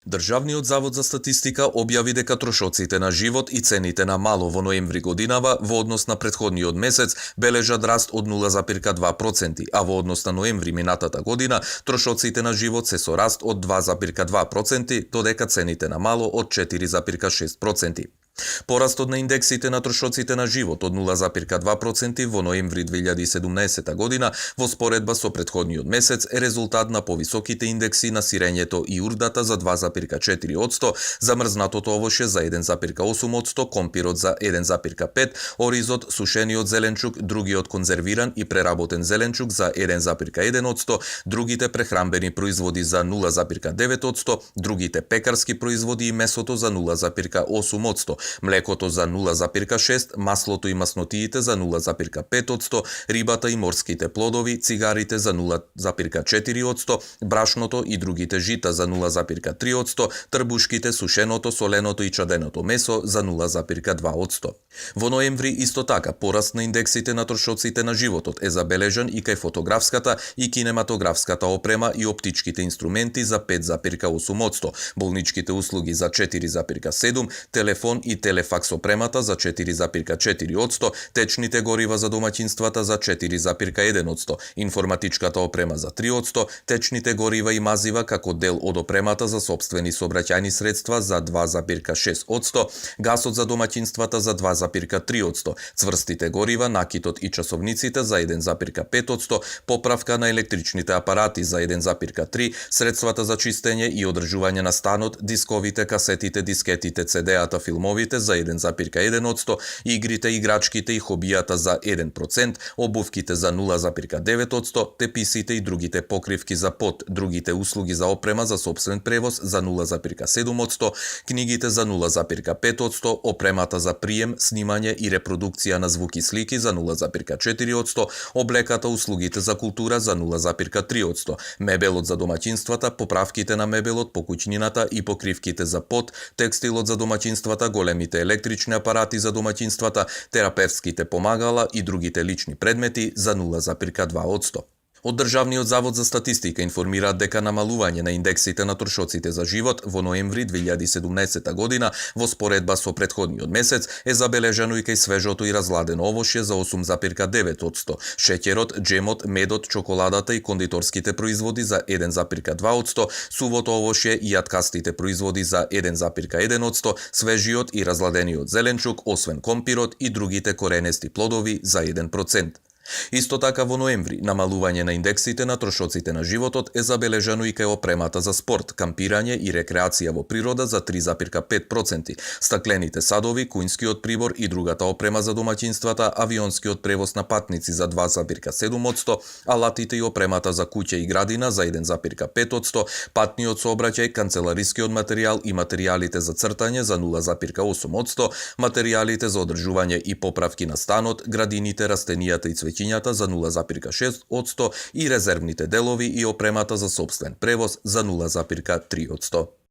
Државниот завод за статистика објави дека трошоците на живот и цените на мало во ноември годинава во однос на претходниот месец бележат раст од 0,2%, а во однос на ноември минатата година трошоците на живот се со раст од 2,2%, додека цените на мало од 4,6%. Порастот на индексите на трошоците на живот од 0,2% во ноември 2017 година во споредба со претходниот месец е резултат на повисоките индекси на сирењето и урдата за 2,4%, замрзнатото овошје за 1,8%, компирот за 1,5%, оризот, сушениот зеленчук, другиот конзервиран и преработен зеленчук за 1,1%, другите прехранбени производи за 0,9%, другите пекарски производи и месото за 0,8%, млекото за 0,6%, маслото и маснотиите за 0,5%, рибата и морските плодови, цигарите за 0,4%, брашното и другите жита за 0,3%, трбушките, сушеното, соленото и чаденото месо за 0,2%. Во ноември исто така пораст на индексите на трошоците на животот е забележан и кај фотографската и кинематографската опрема и оптичките инструменти за 5,8%, болничките услуги за 4,7%, телефон и телефакс опремата за 4,4%, течните горива за домаќинствата за 4,1%, информатичката опрема за 3%, течните горива и мазива како дел од опремата за сопствени сообраќајни средства за 2,6%, гасот за домаќинствата за 2,3%, цврстите горива, накитот и часовниците за 1,5%, поправка на електричните апарати за 1,3%, средствата за чистење и одржување на станот, дисковите, касетите, дискетите, CD-ата, филмовите за 1,1%, игрите, играчките и хобијата за 1%, обувките за 0,9%, теписите и другите покривки за под, другите услуги за опрема за сопствен превоз за 0,7%, книгите за 0,5%, опремата за прием, снимање и репродукција на звуки и слики за 0,4%, облеката, услугите за култура за 0,3%, мебелот за домаќинствата, поправките на мебелот по куќнината и покривките за под, текстилот за домаќинствата, големите електрични апарати за домаќинствата, терапевтските помагала и другите лични предмети за 0,2%. Од Државниот завод за статистика информираат дека намалување на индексите на трошоците за живот во ноември 2017 година во споредба со претходниот месец е забележано и кај свежото и разладено овошје за 8,9%, шеќерот, джемот, медот, чоколадата и кондиторските производи за 1,2%, сувото овошје и јаткастите производи за 1,1%, свежиот и разладениот зеленчук, освен компирот и другите коренести плодови за 1%. Исто така во ноември намалување на индексите на трошоците на животот е забележано и кај опремата за спорт, кампирање и рекреација во природа за 3,5%, стаклените садови, кујнскиот прибор и другата опрема за домаќинствата, авионскиот превоз на патници за 2,7%, алатите и опремата за куќа и градина за 1,5%, патниот сообраќај, канцеларискиот материјал и материјалите за цртање за 0,8%, материјалите за одржување и поправки на станот, градините, растенијата и цвеќињата за 0,6% и резервните делови и опремата за сопствен превоз за 0,3%.